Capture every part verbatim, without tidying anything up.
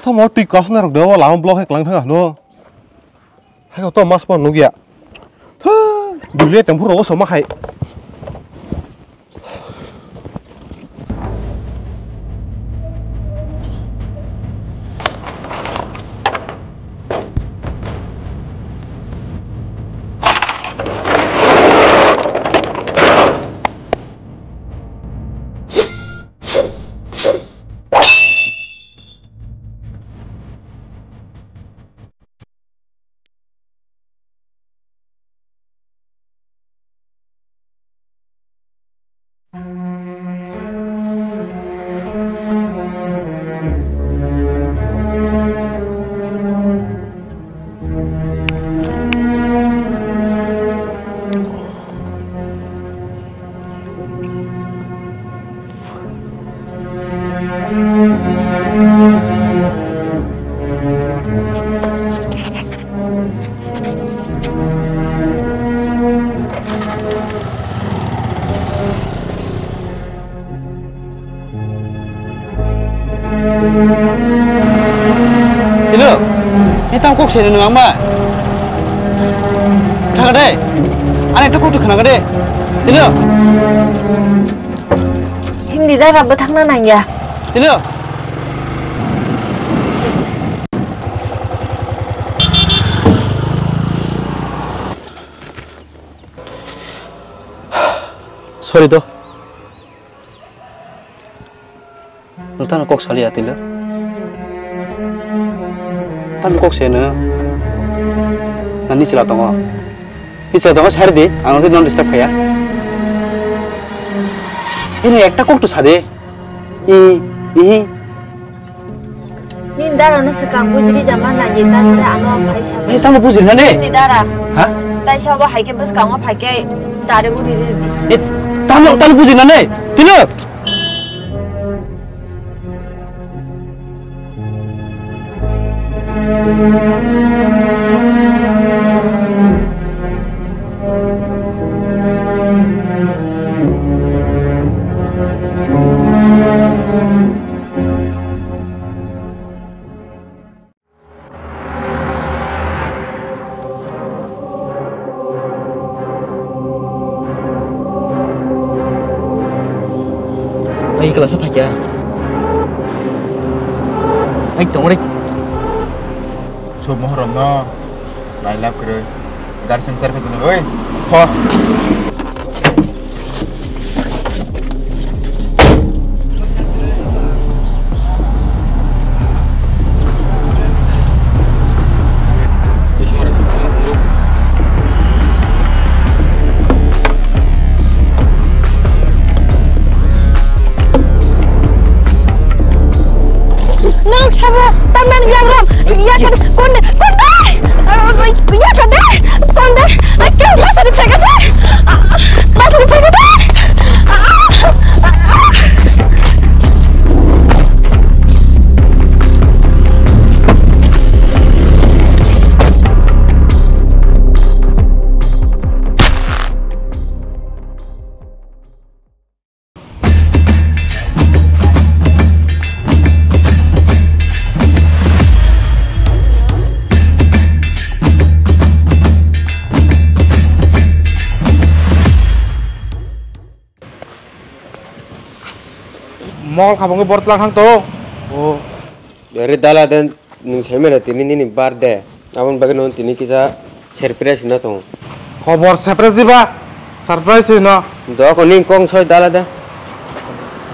Mo twi kasna rok de o lama block hai klang thang no. Hai to mas pa nugya. Dule temphuru o soma hai. Hello, ni tamo kok sene nwng angma? Thangade, ani to kok tu khanagade. Hello. Hindi da rabba thangna nangya. Hello. Sorry to. Nwng tamo kok saliya tilo? Tamo kok se nwng? Nani chwla tongo? Ni chwla tongo sari di, ang no disturb khaya. Ini ekta kok to sade. I, ihi. Ni dara no swkang bujiri jama nagi ta nore ano phai sa. Eh, tamo bujiri na ne? Ni dara. Ha? Tai sabo hai ke bwskango phai ke dare uri re di. Eh, tamo, tamo bujiri na ne? Tilo. Ai, kelasnya pakai. Ai, tunggu deh. Sob mohrom no, nailap kere. Gari sengkar ke tuni, oi, ho. Nang sabo tamnani yagram, yakade, konde, konde, yakade, konde, keu basani phegade, basani phegade. Mol khabangwi bor tlang thang to. O. Dari dala den. Nwng saimano tini nini birthday, aboni bagwi nwng tini kisa surprise hwnna tongo. Khobor surprise diba? Surprise hino. Doko ning kong soi dala de.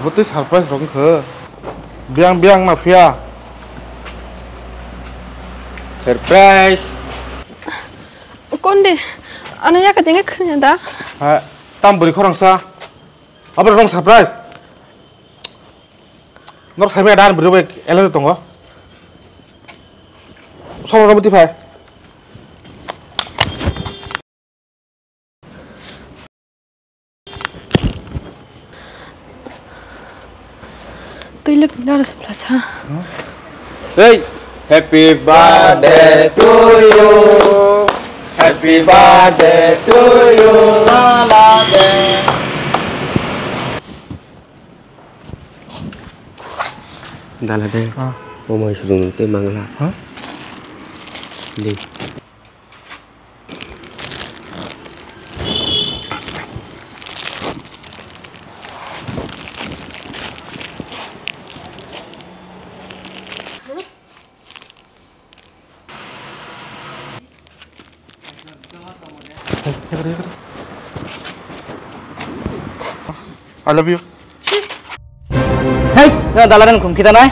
Bwtwi surprise rok wngkha. Biang biang ma phiya. Surprise. Konde, ano yaka denge khanya da? Ha, tam bwrwi khorang sa. Abro rong surprise. Norok saimaya da, ani bwrwi bai allergy tongo. Somo somo tiphai. Twi le twi naro se plasa. Hey, happy birthday to you. Happy birthday to you. Dala de. Ah. Omo hai sujung tei mangla. Ha? Di. I love you. Hei, no dalaran khum kita nai.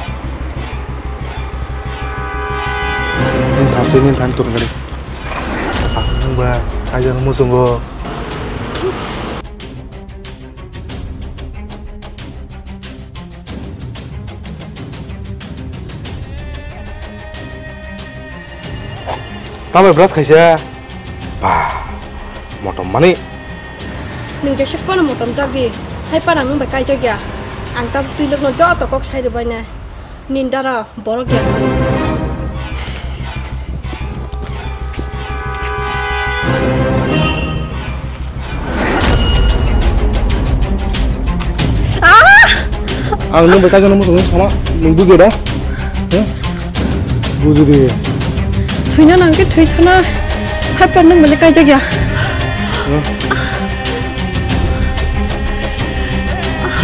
Nini thang sini thang turun kali. Aku nang ba, aja nang musungo. Tamo brush khaisa. Ba, motom mani. Nwng jesa kono motom jak di. Hai para nwng bai kaijak ya. Ang ta twi lokno joto kok sai rwbai nai. Nini dara borok ya. Ah! Ang nwng bai kaijak nang muchung sama nwng buji da? He? Buji di. Thwina nang khe thwi thana. Hai par nwng bai kaijak ya. He?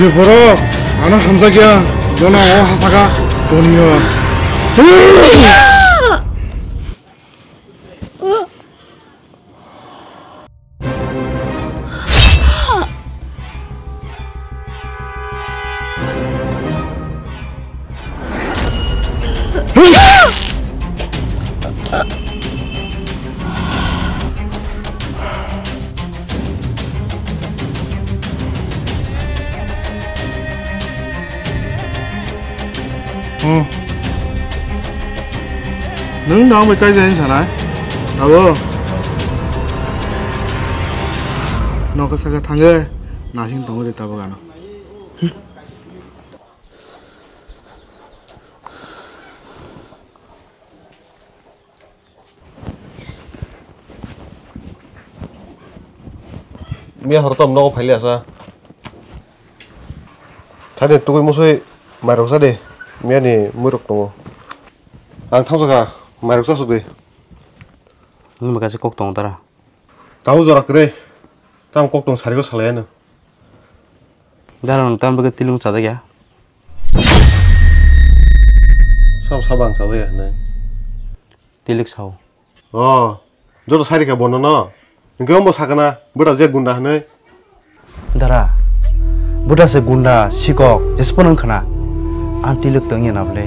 Je borok, ano hamjakya, jono o hasaka, tonio. Hmm. Nwng no bai kaijak hinwi sanai? Abo. Nokha saka thangwi nasing tongwi de tabuk ano. Miya horo tom nogo phaili asa. Thani tugui musui mairok sa de. Miya ni muirok tongo. Ang thangsa kha mairok sa sugui. Nini bwkha se kok tongo dara. Tamo jora kwrwi. Tamo kok tong sarigo salai ano. Dara no tamo bwkha tilung chajak ya. Sam sabang chajak ya hinwi. Tilik sao. Oh, joto sari kha bono no. Hingke ombo sakana, bwta je gunda hinwi. Dara, bwta se gunda, sikok, jespo nang khana. Ang tilik tong ya na bole.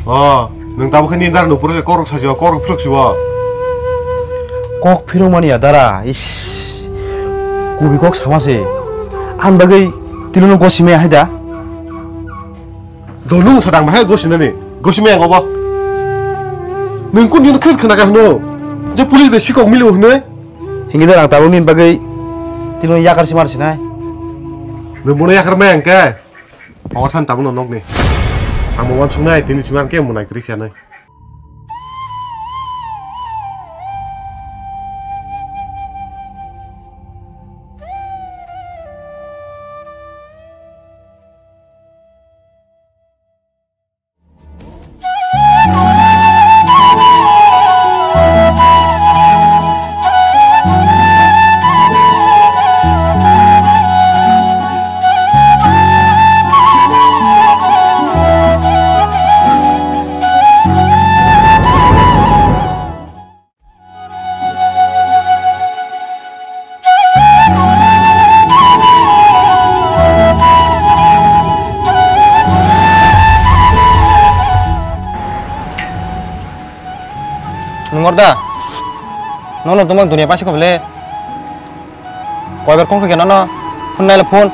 Oh, nwng tabuk khe ni dara nupur se korok sajio, korok phirok sibo. Kok phirok mani ya dara, is. Kubi kok sama se. Ang bagwi tiluno gosi me hai da. Dolung sadang bahai gosinani, gosi me ang obo. Nwng kun din khit khna ka hno. Je police bai sikok mili hwnwi. Hingi da ang tabuk nin bagwi tino yakar simar sinai. Nwng bono yakar me ang ke. Ogo san tabuk no nokni. Ang mo wan sungnai tini simar ke munai kri khanai. Nungor da? Nono tongma dunia pasi kobole. Koibar kong khe nono phone naila phone.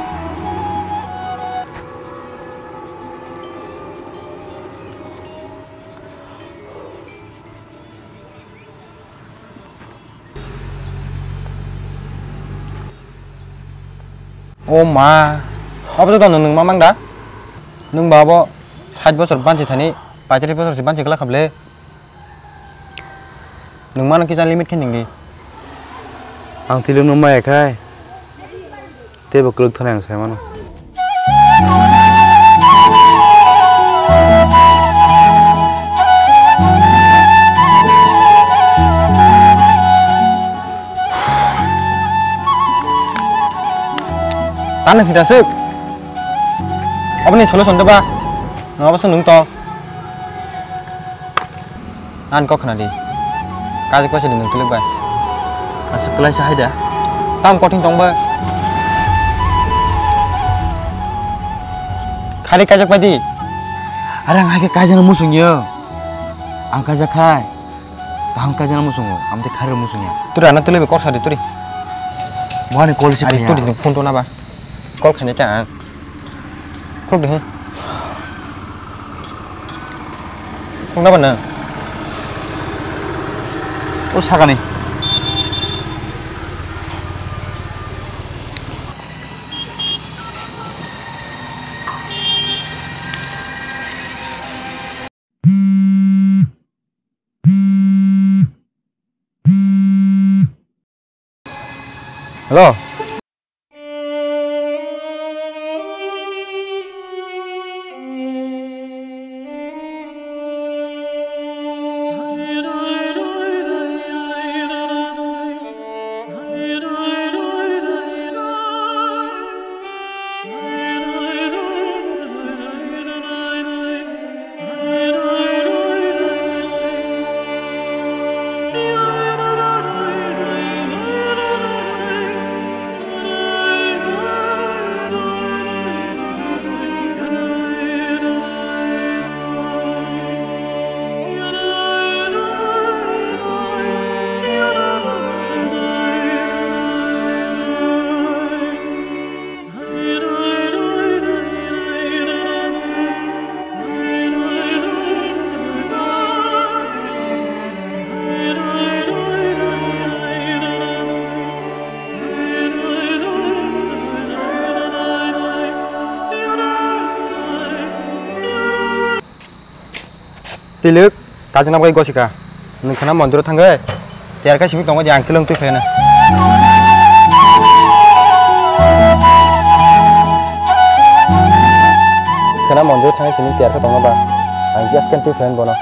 O ma, abo joto nwng, nwng ma mang da? Nwng ba abo sait bochor banchi thani, paitris bochor se banchi glak kha bwle. Nwng mano kisa limit khe nwng di. Ang twi nwng maya khai. Teibo kwrwk thani ang sai mano. Tani sida sik. Oboni solution de ba? Nang abo se nung tong. An kok khna di. Kaji kwasa di nung tulik bai. Asa kwlai sa hai da. Tam kothing tong ba. Khari kajak bai di. Are ang hai khe kaijana musung yo. Ang kaijak khai. Kaham kaijana musungo, amtwi kharwi musunya. Turi ana tuli be kok sadi turi. Buhani call si Ari phaiya. Turi ni phone to na ba. Call khaina ta. Khok de he. Khok na ba na. O sagani. Hello. Tilik, kajna bai gosika. Nwng khana mondiro thangwi tiyar khe simi tongo je ang kilong twi phaina. Khana mondiro thangwi simi tiyar khe tongno ba ang jas khe twi phaina bono.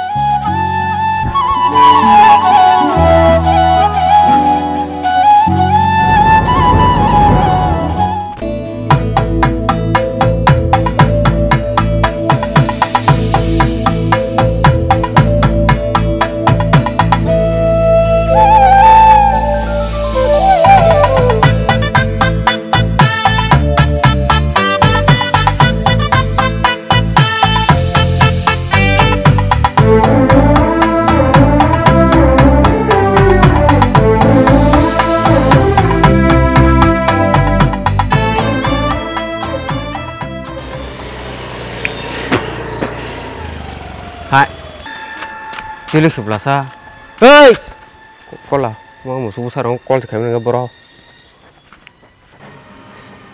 Hai. Tili suplasa. Hei! Kola, mo musu busa rong kol khaimani boro.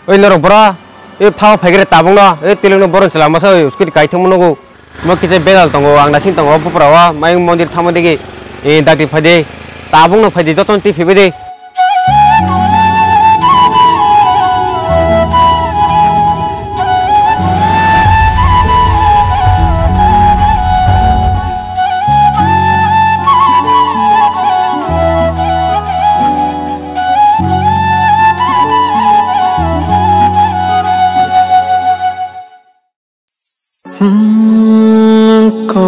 Oi norok boro, e phao phaigre tabung no, e tiling no boron chwla masa oi scooty kaithang mo nugo. Mo kisa bedal tongo, ang nasing tongo, bupra o, mayung mondir thamo digi, e dakti phaidi, tabung no phaidi, joto no twi phibai di. Ko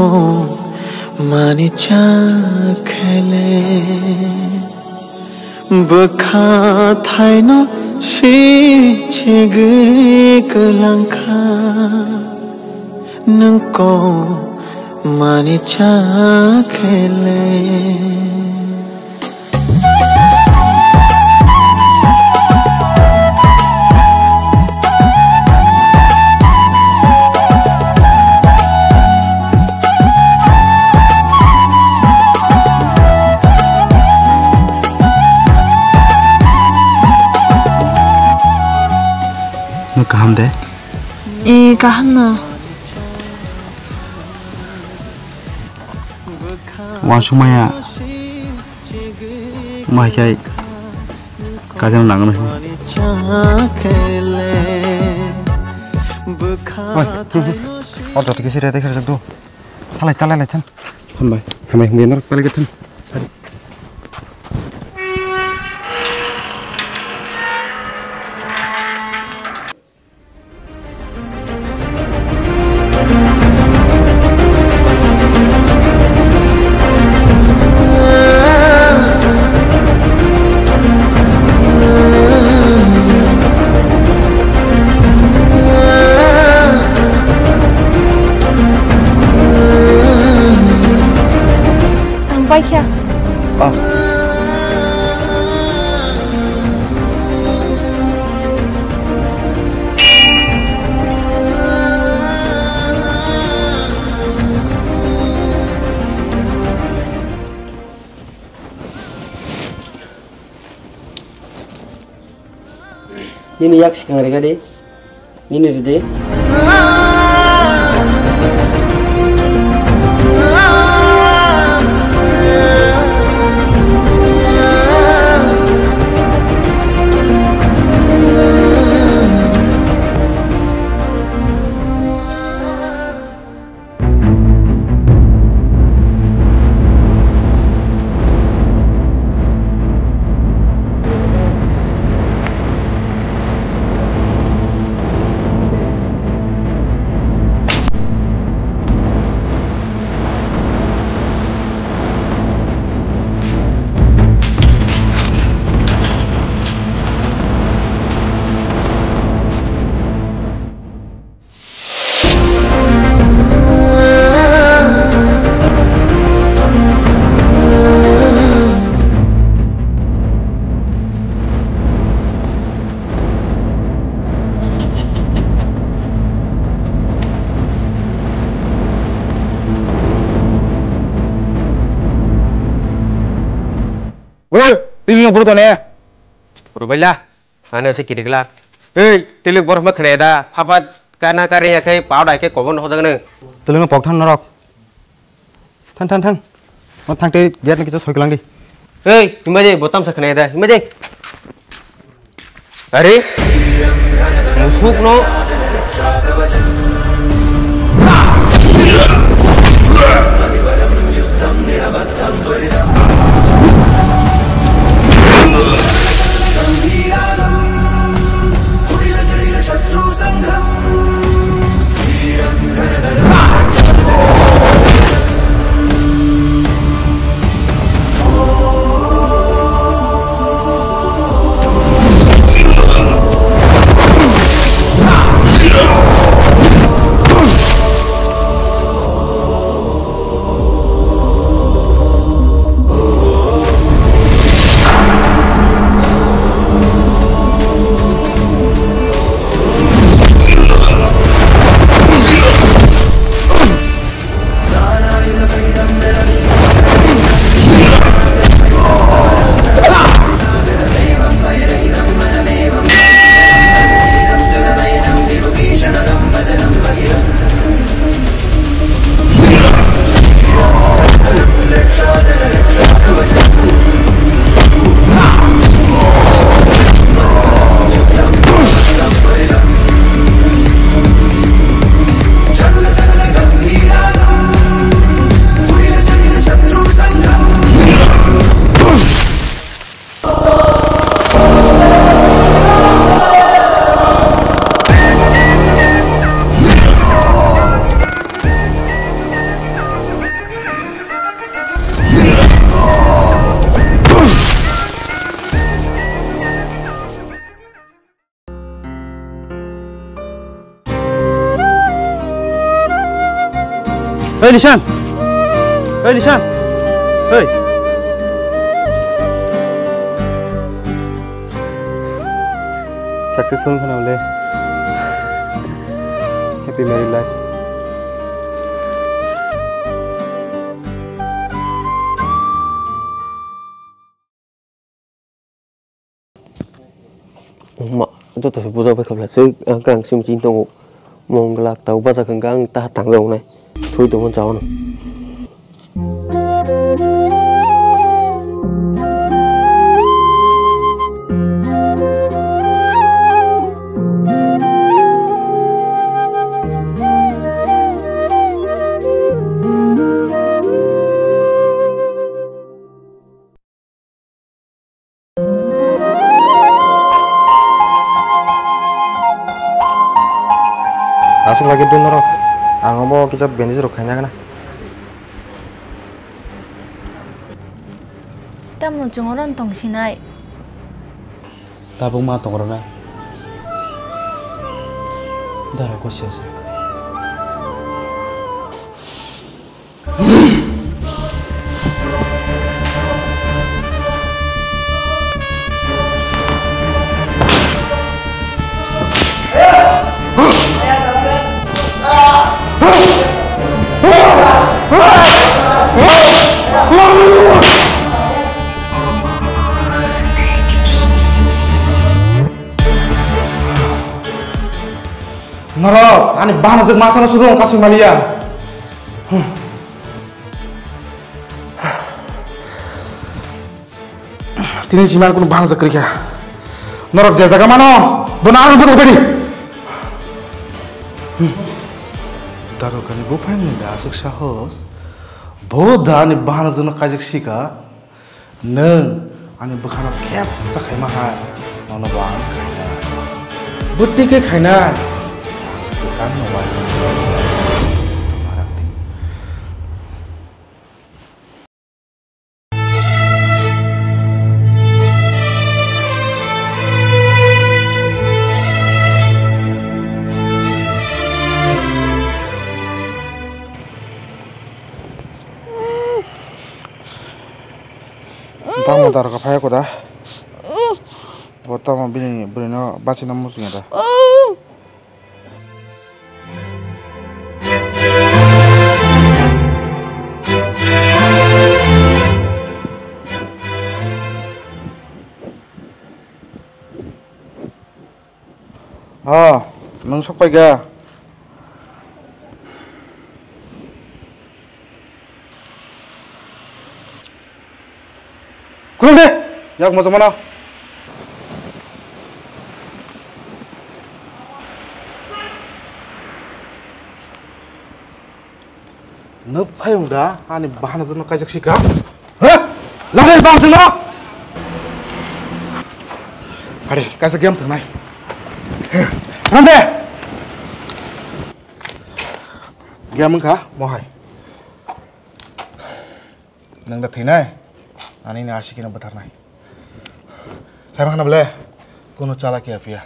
mani chakhele bwkha thaino sichigwi kwlangkha nwng ko mani chakhele. Nwng kaham de? E, kaham no. Uansukmaya. Omo hai khe kaijano nangno hino. Oi, hmm, hmm. O joto khe sire tei khe rwjak do. Salai, talai lai thang. Hambai, hambai, hambai, norok talai khe thang. Nini yak swkang rega di. Nini ridi. Weh, tini yang perlu tanya. Rubaila. Ano se kirikla. Ei, tilik borok ma khne da. Phapa kana kare ya khai pau dai khe kobon hojak nang. Tilik no pok than norok. Than, than, than. Ma thang te gate ni kicha soi klang di. Ei, himba je botam sa khne da. Himba je. Are? Musuk no. Hey, Nishan! Hey, Nishan! Hey! Successful khana bole. Happy married life. Ma, joto se buja bai khabla se, ang khe ang simi chini tongo. Mongla tau baja khe ang ta tang jago nai. Thui tongmani chao no. Aswk lagi dun norok. Ang obo kisa bandage rok khaina gana. Tamno chwng oro tong sinai. Tabuk ma tong rwna. Dara kosi asa. Ani bahana jwk masano suru kasing maliya. Tini jiman kunu bahana jwk krikha. Norok je jaga mano, bono ano bwtwk bedi. Darokani buphangni da aswk sahos. Bo da ani bahana jwkno kaijak sika. Nwng ani bwkhano khep cha khaima hai, nono bo ang khainai. Bwtwi khe khainai. Swkang no bai. Marak di. Tamo darok phai ko da. Bo tamo bini bwrwino bachina muchungya da. O, nwng sok paikha. Khulum de, yak mojo mano. Nwng phai wng da, ani bahana jwkno kaijak sika. He? Lagari bang jwkno. Are, kaisa game thangnai. Ram de. Game wngkha, mohai. Nwng da thwinai, ani ni asiki no bwtharnai. Sai ma khana bole, kunu chala kiya phiya.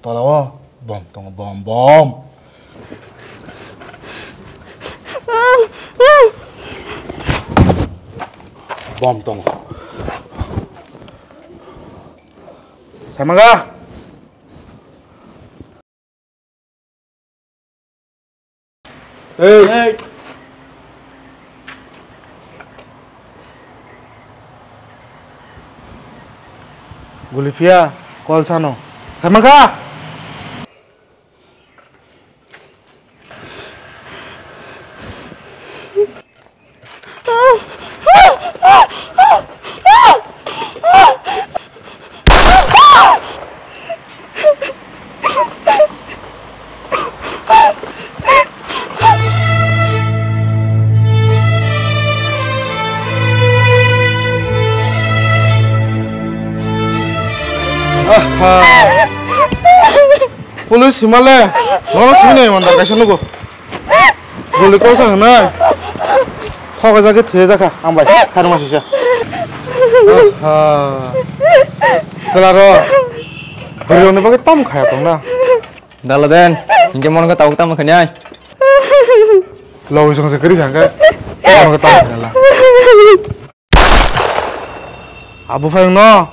Tola o bom tongo, bom, bom. Bom tongo. Sai ma ga. Ei. Ei. Guli phiya, kol sano. Sai ma ga. Aha. Police himale, nono sini mandar kaisa nugo. Guli kosa hwnwi. Thok jagwi thwi jakha ang bai kharma sisa. Aha. Chwla ro. Bwrwi rokni bagwi tam khaya tong na. Dala den, hinkhe mono khe tabuk tamo khainai. Logi song se kwrwi kha hwnkhe mono khe tamo khainai la. Abo phai wngno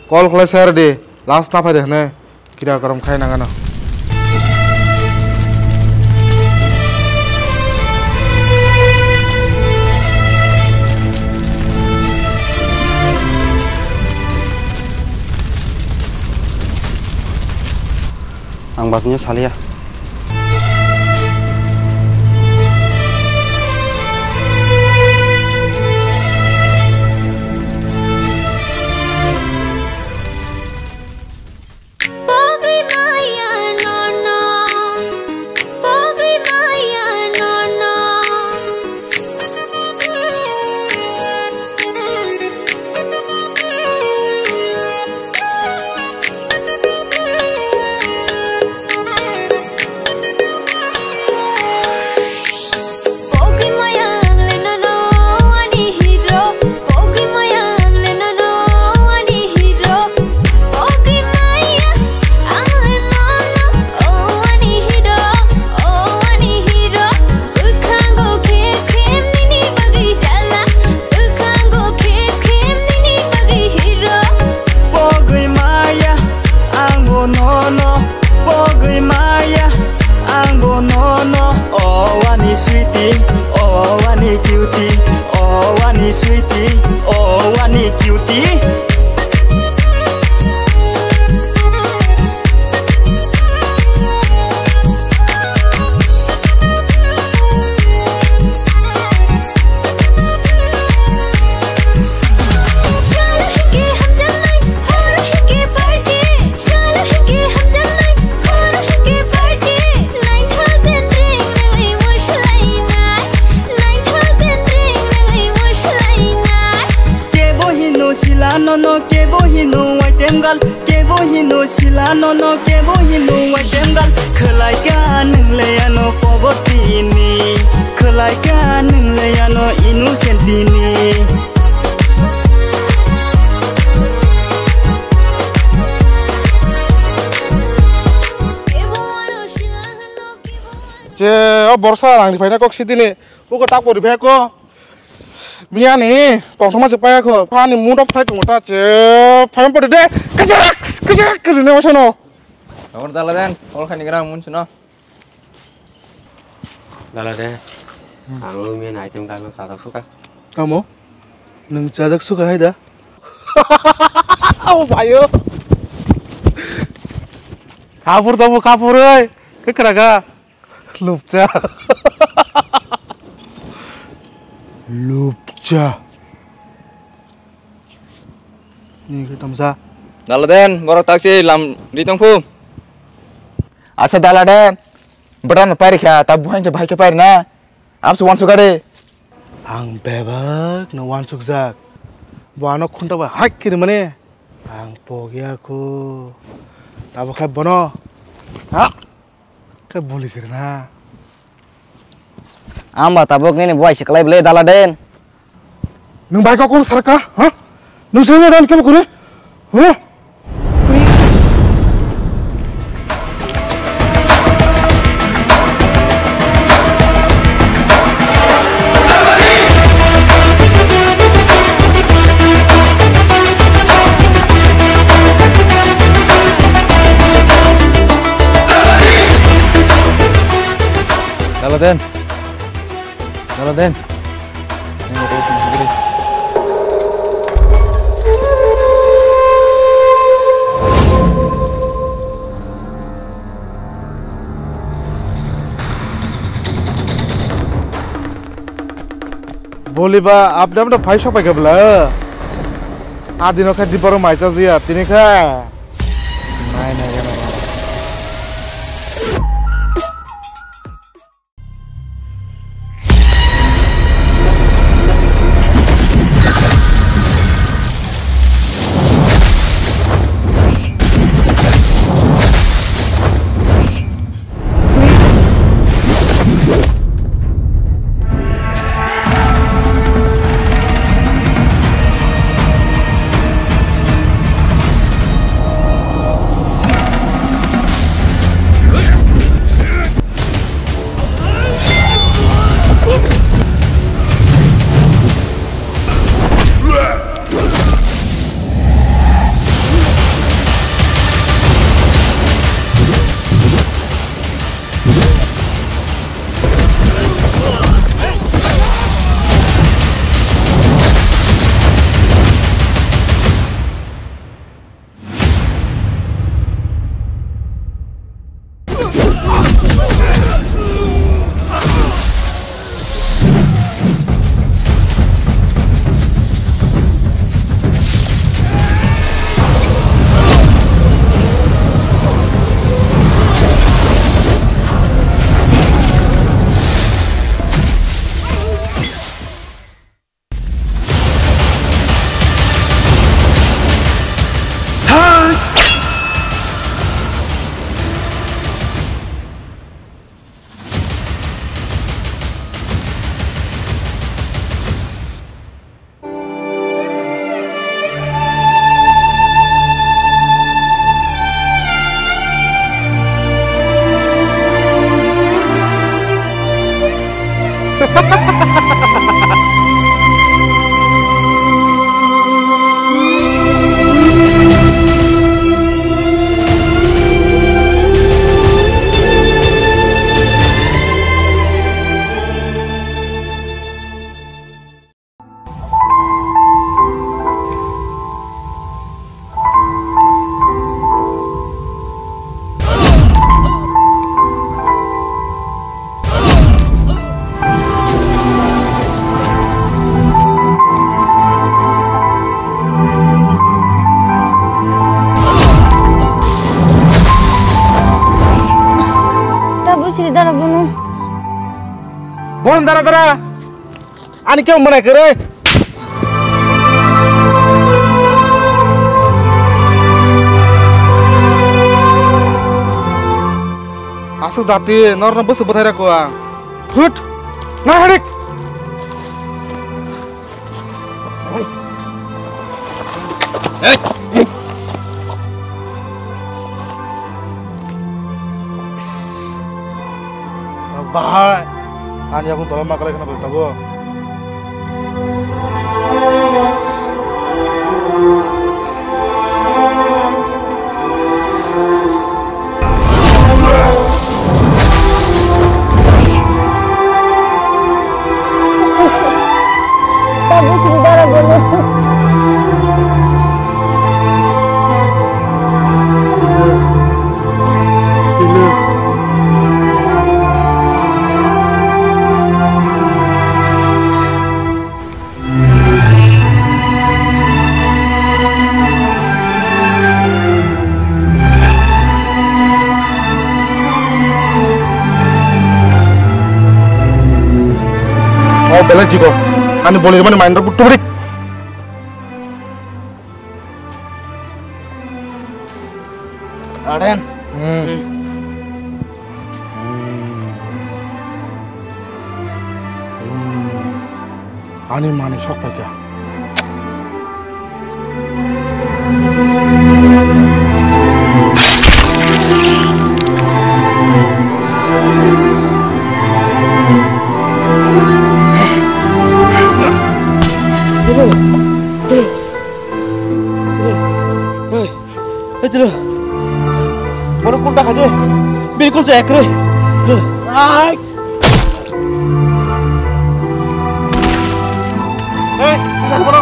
call khlai sai rwdi, last na phai de hwnwi kira korom khai nang ano. Ang bachino saliya. Bwkhango khe khe nini bagwi jala, bwkhango khe khe nini bagwi hero. Pogwi maya, ang bo nono, pogwi maya, ang bo nono. O wani sweetie, o wani cutie, o wani sweetie, o wani cutie. No kebo hino waitem gal, kebo hino sila no, no kebo hino waitem gal. Khwlai ka nwng le ano pobo tini, khwlai ka nwng le ano innocent tini. Je, o borsa rang ri phaina kok si tini. Uko tak pori phai ko. Biyani tongthokma se paya ko. Ani mutok phai tongo ta che. Phai pori de. Kajak, kajak, kiri ne wasano. Or dala den, ol khani gram mun suno. Dala de. Ang lo men item kano sadak suka. Tamo? Nung chajak suka hai da? Oh, bayo. Kapur tamo kapur oi. Kekra ga. Lupcha. Lupcha. Ni khe tamsa. Dala den, borok taksi lam ri tong phu. Asa dala den. Bwrano pairi kha, ta buhain se bahai khe pairi na. Abse wansuk gari. Ang bebak no wansuk jak. Bo ano khunta bai hak kiri mane. Ang pogya ko. Tabo khai bono. Ha? Khe buli sirna. Amba tabuk nini buai siklai bele dala den. Nung bai kok kung sarka, ha? Nung sini dan kebo kure? Ha? Dala den. Dala den. Boliba, apni apni phai sopai khe bwla. Adino khe dibaro mai chajiya, tini khe. Nai, nai, nai, nai. Tabuk siri dara bunu. Bon dara dara. Ani khe mwnai kwrwi. Aswk dati, norno bwswk bwthai rw kho ang. Thut! Nai hadik! Bahai! Ani yakung tolong ma kalai khana bai tabo. Oh, belai chigo. Ani bolirmani mind rok tubrik. Aren. Hmm. Hmm. Hmm. Ani mani sok paikha. Hey, hey, chalo. Bono kulta kha de. Bini kulta ekre. Ai. Hey, sir, bono.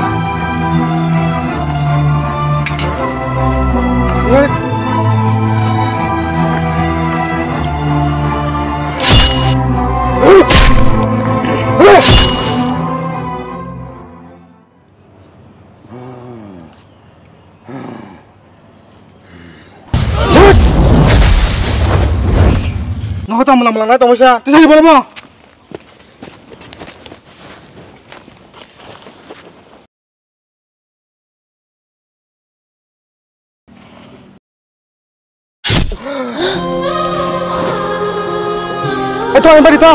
Hey. Nogo tamo lamlang nai tongmisa, tisari bolmo. Ito, ang bari to.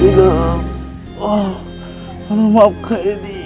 Ina, oh, ano maaf khaidi.